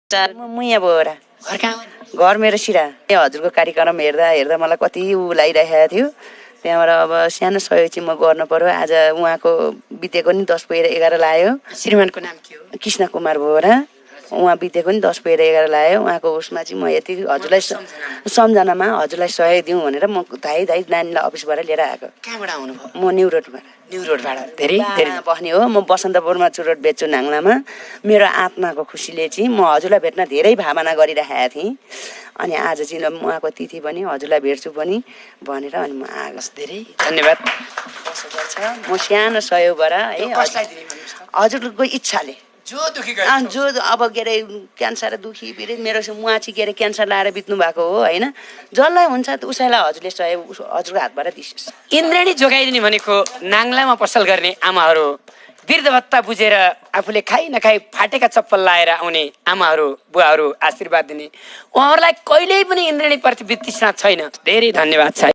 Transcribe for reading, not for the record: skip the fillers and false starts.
म यहाँ बोरा घर कहाँ हो नि? घर मेरो सिरा हजुरको कार्यक्रम हेर्दा मलाई कति उ लागिरहेको थियो। त्यहाँबाट अब सानो सहयोग चाहिँ म गर्न पर्यो। आज उहाँको बितेको नि 10 पुगेर 11 लाग्यो। श्रीमानको नाम के हो? कृष्ण कुमार बोरा। उहाँ बितेको नि 10 पुगेर 11 लाग्यो। उहाँको उसमा चाहिँ म यति हजुरलाई सम्झनामा हजुरलाई सहयोग दिउँ भनेर म धाइ नानीलाई अफिसबाट लिएर आएको। कहाँबाट आउनुभयो? म न्यु रोडबाट। न्यु रोडबाट। धेरै धेरै बस्ने हो। म बसन्तपुरमा चुरोट बेच्छु नाङ्लामा। मेरो आत्माको खुसीले चाहिँ म हजुरलाई भेट्न धेरै भावना गरिरहेको थिएँ। अनि आज चाहिँ उहाँको तिथि पनि हजुरलाई भेट्छु पनि भनेर अनि म आएको। धेरै धन्यवाद। म सानो सहयोगबाट है कसलाई दिने भन्नुहोस् त? हजुरको इच्छाले जो दुखी गयो जो अब के अरे क्यान्सर दुखी पीडित मेरो उहाँ चाहिँ के अरे क्यान्सर लाएर बित्नु भएको हो होइन। जसलाई हुन्छ उसैलाई हजुरले सहयोग हजुरको हातबाट दिनुहोस्। इन्द्रेणी जोगाइदिने भनेको नाङ्लामा पसल गर्ने आमाहरू, वृद्ध भत्ता बुझेर आफूले खाइ नखाइ फाटेका चप्पल लाएर आउने आमाहरू बुवाहरू आशीर्वाद दिने, उहाँहरूलाई कहिल्यै पनि इन्द्रेणी प्रति वितृष्णा छैन। धेरै धन्यवाद छ।